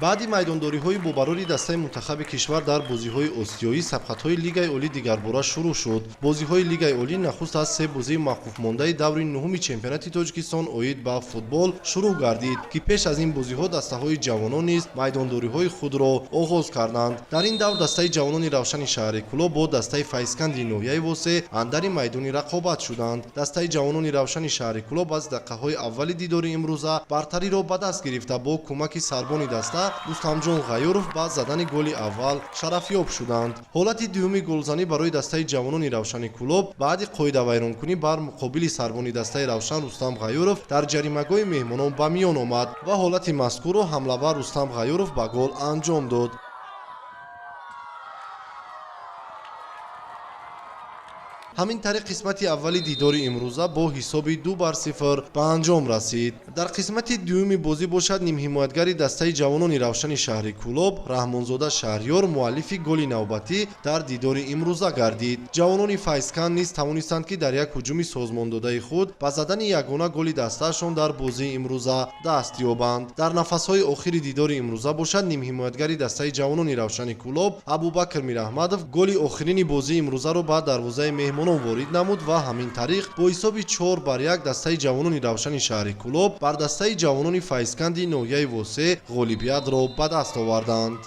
Баъди майдондориҳои бобарори дастаи мунтахаби кишвар дар бозиҳои осиёӣ, сабқатҳои Лигаи Олӣ дигарбора шурӯъ шуд. Бозиҳои Лигаи Олӣ нахуст аз се бозии мавқуфмондаи даври нуҳуми чемпионати Тоҷикистон оид ба футбол шурӯъ гардид, ки пеш аз ин бозиҳо дастаҳои ҷавонон низ майдондориҳои худро оғоз карданд. Дар ин давр дастаи ҷавонони Равшани шаҳри Кӯлоб бо дастаи Файзканди ноҳияи Восе андари майдони рақобат шуданд. Дастаи ҷавонони Равшани шаҳри Кӯлоб аз дақиқаҳои аввали дидори имрӯза бартариро ба даст гирифта, бо кӯмаки сарбони даста Рустамҷон Ғайюров ба задани голи аввал шарафёб шуданд. Ҳолати дуюми голзанӣ барои дастаи ҷавонони Равшани Кӯлоб баъди қоидавайронкунӣ бар муқобили сарбони дастаи Равшан Рустам Ғайюров дар ҷаримагоҳи меҳмонон ба миён омад ва ҳолати мазкурро ҳамлавар Рустам Ғайюров ба гол анҷом дод. Ҳамин тариқ қисмати аввали дидори имрӯза бо ҳисоби 2-0 ба анҷом расид. Дар қисмати дуюми бозӣ бошад, нимҳимоятгари дастаи ҷавонони Равшани шаҳри Кӯлоб Раҳмонзода Шаҳриёр муаллифи голи навбатӣ дар дидори имрӯза гардид. Ҷавонони Файзканд низ тавонистанд, ки дар як ҳуҷуми созмондодаи худ ба задани ягона голи дастаашон дар бозии имрӯза даст ёбанд. Дар нафасҳои охири дидори имрӯза бошад, нимҳимоятгари дастаи ҷавонони Равшани Кӯлоб Абубакр Мираҳмадов голи охирини бозии имрӯзаро ба дарвозаи меҳмонон ворид намуд ва ҳамин тариқ бо ҳисоби 4-1 дастаи ҷавонони Равшани шаҳри Кӯлоб бар дастаи ҷавонони Файзканди ноҳияи Восе ғолибиятро ба даст оварданд.